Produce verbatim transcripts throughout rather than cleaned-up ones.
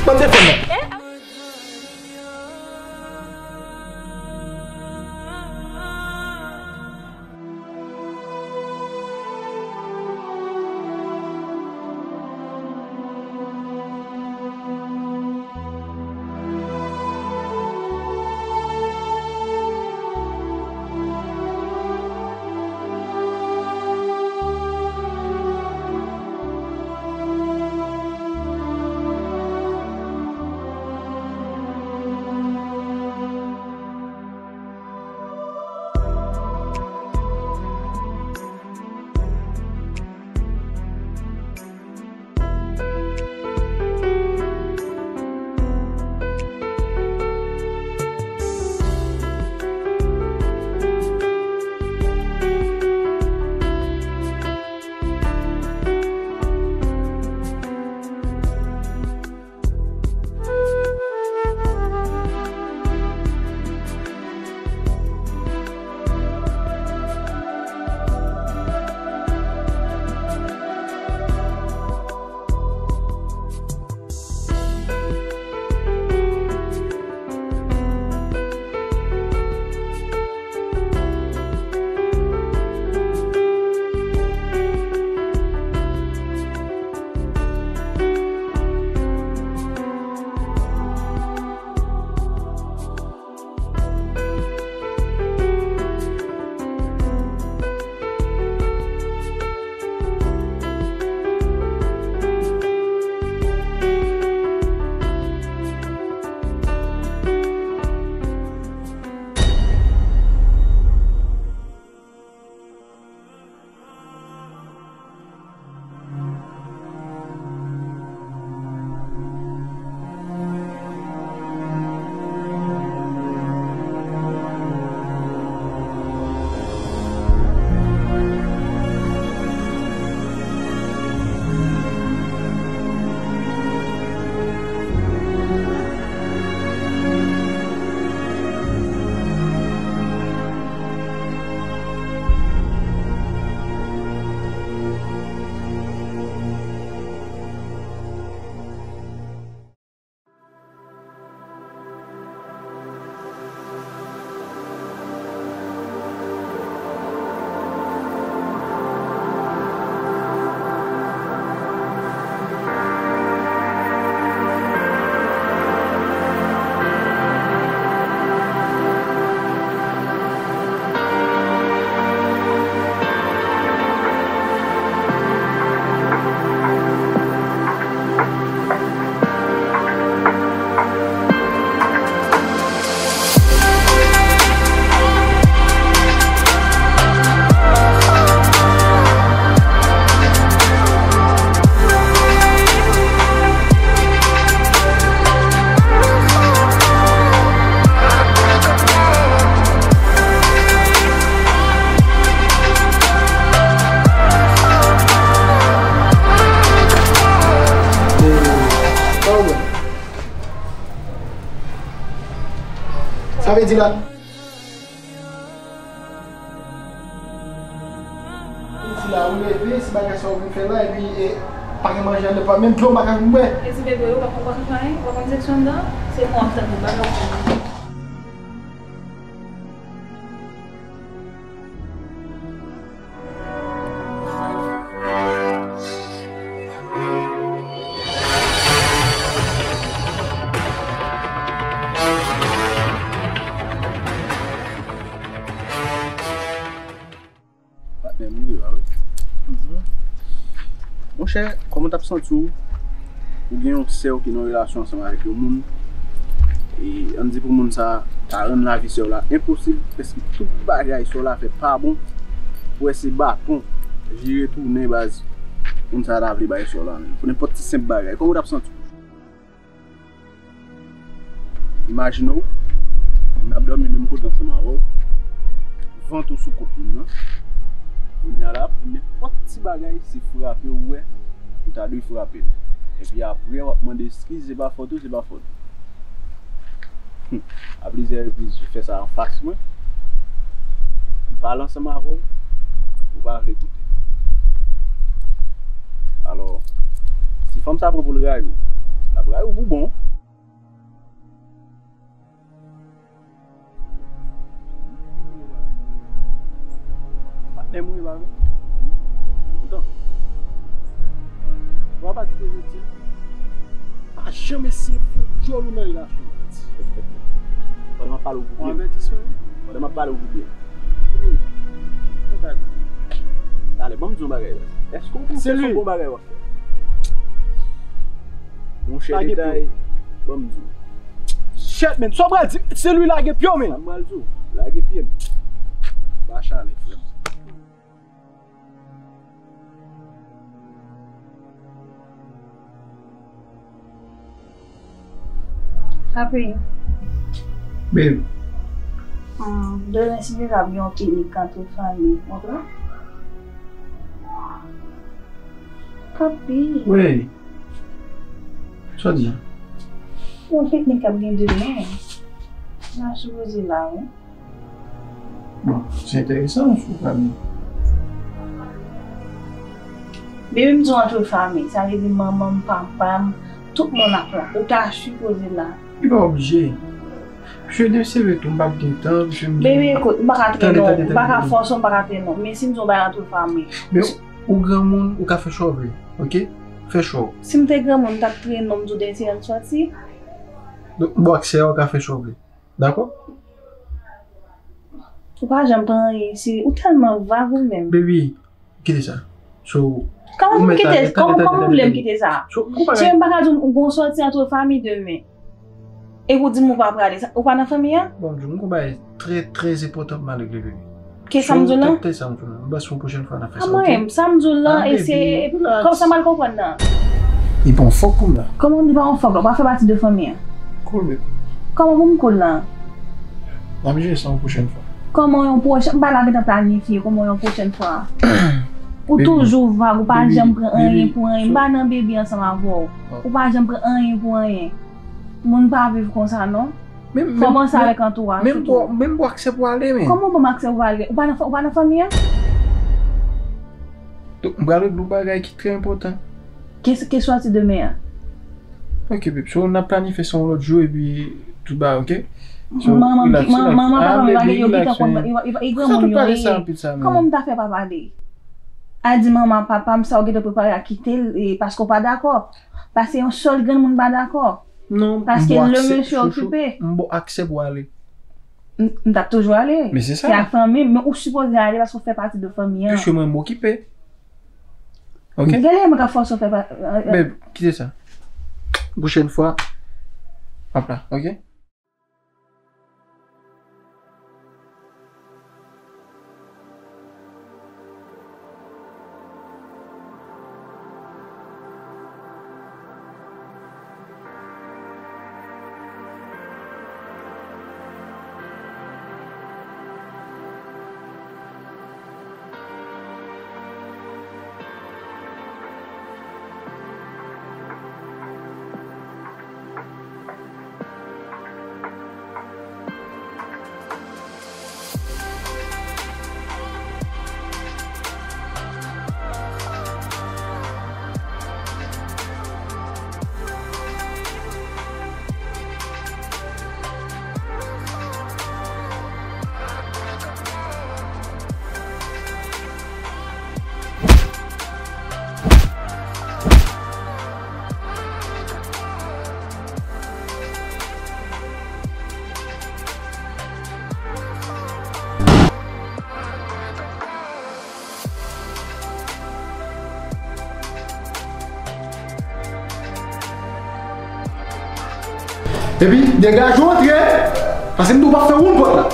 Ban m telefòn nan. Sa vle di la. Li di la, ou leve, se bagay sa ou vin fè la, epi, e, pa gen manje anndan, pa menm dlo m pa ka vin bwè. E ti bebe, ou pa konprann anyen, ou pa konn seksyon anndan, se mwen ap tann ou, bagay ou konn. Patnè m li ye la, wi. Mhm. Monchè, kòman w t ap santi w? Ou gen yon sè w ki nan relasyon ansanm avèk yon moun. E ann di pou moun sa a ta rann lavi sè w la enposib, prèske tout bagay sè w la fè pa bon. Ou wè se baton, vire tounen baz. Moun sa a ta vle bay sè w la menm. Pou nenpòt ti senp bagay. Kòman w t ap santi w? Imajine w, n ap dòmi menm kote ansanm avè w, vant ou sou kont moun nan. Kounye a la, pou nenpòt ti bagay, se frape ou wè, ou ta dwe frape l. Epi apre, w ap mande eskiz, se pa fòt ou, se pa fòt ou. A plizyè repriz, ou fè sa anfas mwen. M pale ansanm avè w, ou pa vle koute. Alò, si fanm sa pran pou l rayi w, L ap rayi w pou bon. Patnè m wi, pa vre? Lontan. Ou pa pati de jodi a. Pa janm eseye fout djòl ou nan relasyon an. Pandan m ap pale w pou byen. Yon avètisman wi. Pandan m ap pale w pou byen. Talè, ban m di yon bagay la. Èske w panse se yon bon bagay w ap fè? Monchè, detay, ban m di w. Shit, man. Sa w pral di? Se li lage pye w, man. Sa m pral di w. Lage pye m. Ba chalè, frè m. Papi. Babe. Hmm, demen si Bondye ap gen yon piknik antre fanmi, montre. Papi. Wi. Sa w di? Yon piknik k ap gen demen. N ap sipoze la, wi. Bon, se enteresan, si w pale. Baby, m di w antre fanmi, sa vle di manman m, papa m, tout moun ap la. Ou ta sipoze la. Li pa oblije. Misye de sere tou, m p ap gen tan, misye m gen... Baby, ekout, m pa ka trennen w, m pa ka fòse w, m pa ka trennen w. Men si m di w bay antre fanmi. Men ou granmoun, ou ka fè chwa w vle, oke? Fè chwa w. Si m te granmoun, m t ap trennen w, m di w dèyè se ann sòti. Donk, m ba w aksè a, ou ka fè chwa w vle. Dakò? Ou pa janm pran anyen serye. Ou tèlman vag ou menm. Baby, kite sa. So, kòman pou m kite, kòman, kòman w vle m kite sa? So, se m pa ka di w gon sòti antre fanmi demen. Epi w di m ou pa prale. Ou pa nan fanmi an? Bon, m di w, m gon bagay trè, trè enpòtan pou m al regle, baby. Ke sa m di w lan? Tèt sa m di w lan. M panse yon pwochèn fwa n ap fè sa, oke? Mwen, sa m di w lan, e se, kòm sa m al konprann nan. Li pa yon fòk pou m la. Kòman li pa yon fòk la? Ou pa fè pati de fanmi an? Cool, baby. Kòman pou m cool lan? N ap jere sa yon pwochèn fwa. Kòman yon pwochèn? M pa la gentan planifye kòman yon pwochèn fwa. Ou toujou vag, ou pa janm pran anyen pou anyen. M pa nan baby ansanm avè w. Ou pa janm pran anyen pou anyen. Moun pa viv konsa, non. Fò w panse avèk antouraj ou tou. Menm bò aksè pou ale, men. Kòman w ban m aksè pou ale? Ou pa nan, ou pa nan fanmi an? Donk, m pral regle yon bagay ki trè enpòtan. Ke, ke sòti demen an? Ok, babe. So, n ap planifye sa yon lòt jou, epi tout bagay, ok? So, manman, relax, manman, relax. Manman, papa m, yo gentan konn, yo, yo, yo granmoun yo ye. Kòman m ta fè pa pale? Al di manman, papa m, sa w gentan prepare a kite l, e, paske w pa dakò. Paske yon sèl granmoun pa dakò. Non, paske le mesye okipe. M ba w aksè pou ale. M, m t ap toujou ale. Men se sa. Se ak fanmi m, men ou sipoze ale paske w fè pati de fanmi an. Piske mwen, m okipe. Ok? Gen lè mwen ka fòse w fè pa, euh, euh. Babe, kite sa. Pwochèn fwa, m ap la, ok? Epi, degaje w antre, paske m di w pa fè woun pòt la.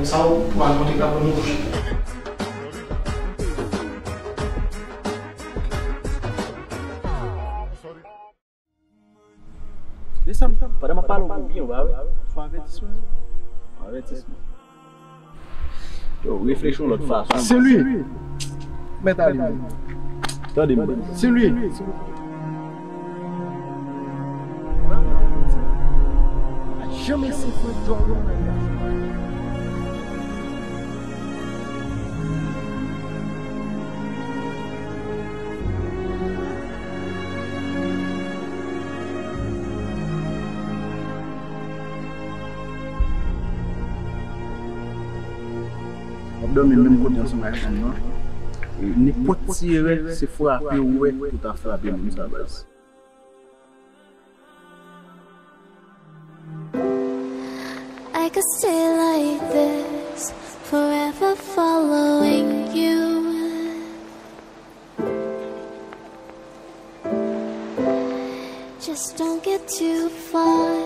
Sa w pral montre k ap ban nou kouch. Desann, pandan m ap pale w byen, w pa wè? Fò avètisman. Avètisman. Yo, reflechi yon lòt fason. Saint-Louis. Mèt ale menm. Tande m. Saint-Louis. Janm ese fwe djòl ou menm. W ap dòmi menm kote ansanm ak fanm nan. E nenpòt ti erè, se frape ou wè pou ta frape moun sa, baz. I could stay like this, forever following you. Just don't get too far.